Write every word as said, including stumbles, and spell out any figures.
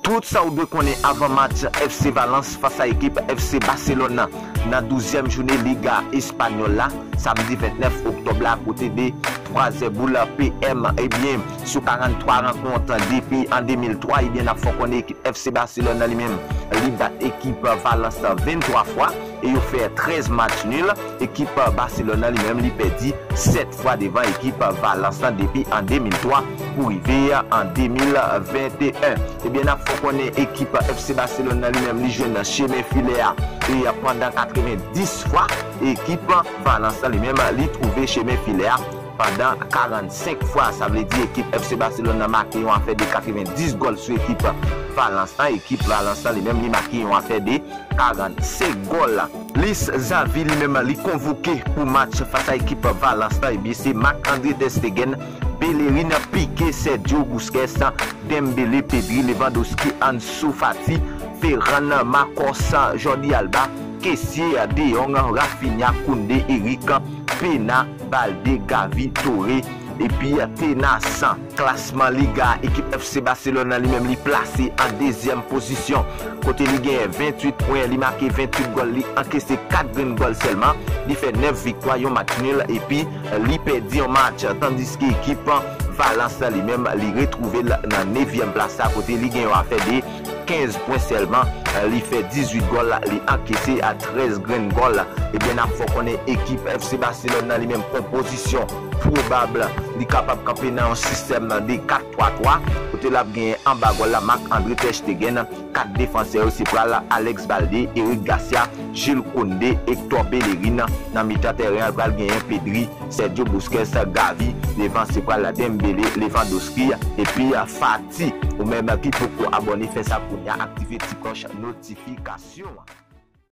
Tout sa ou dwe konnen avan match F C Valence fas a ekip F C Barcelone nan douzyèm jounen Liga Espanyòl la, samdi vennèf oktòb la, kote de twazè boul P M, ebyen, sou karanntwa rankont depi an de mil twa, ebyen, n ap fè w konnen ekip F C Barcelone nan li menm, li bat ekip Valence vennntwa fwa e yo fè trèz match nil. Ekip Barcelone nan li menm, li pèdi sèt fwa devan ekip Valence lan depi an de mil twa pou rive an de mil venteyen. Ebyen, n ap fè w konnen ekip F C Barcelone nan li menm, li jwenn nan chemen filè a e pandan katrevenndis fwa, ekip Valence lan li menm, li twouve chemen filè a pandan karannsenk fwa. Sa vle di ekip F C Barcelone nan make yon afè de katrevenndis gòl sou ekip Valence lan. Ekip Valence lan li menm, li make yon afè de karannsenk gòl. Luis Xavi li menm, li konvoke pou match fas a ekip Valence lan, ebyen, se Marc-André Ter Stegen, Bellerin, Piqué, Sergio Busquets, Dembélé, Pedri, Lewandowski, Ansu Fati, Ferran, Marcos, Jordi Alba, Kessie, De Jong, Raphinha, Koundé, Eric, Pena, Balde, Gavi, Touré, epi Tenas. Klasman Liga, ekip F C Barcelone nan li menm, li plase an dezyèm pozisyon, kote li genyen venntuit pwen, li make venntuit gòl, li ankese kat grenn gòl sèlman, li fè nèf viktwa, yon match nil, epi li pèdi yon match, tandiske ekip Valence li menm, li retwouve l nan nevyèm plas la, kote li gen yon afè de kenz pwen sèlman, li fè dizuit gòl, li ankese a trèz grenn gòl. Ebyen, n ap fè w konnen ekip F C Barcelone nan li menm, konpozisyon pwobab, li kapab kanpe nan yon sistèm de kat twa twa, kote l ap genyen anba gòl la Marc-André Ter Stegen, kat defansè yo se pral Alex Balde, Eric Garcia, Jules Koundé, Hector Bellerin. Nan mitan tèren an, pral genyen Pedri, Sergio Busquets, Gavi, devan se pral Dembélé, Lewandowski, epi Fati. Ou menm ki poko abòne, fè sa kounye a, aktive ti klòch notifikasyon an.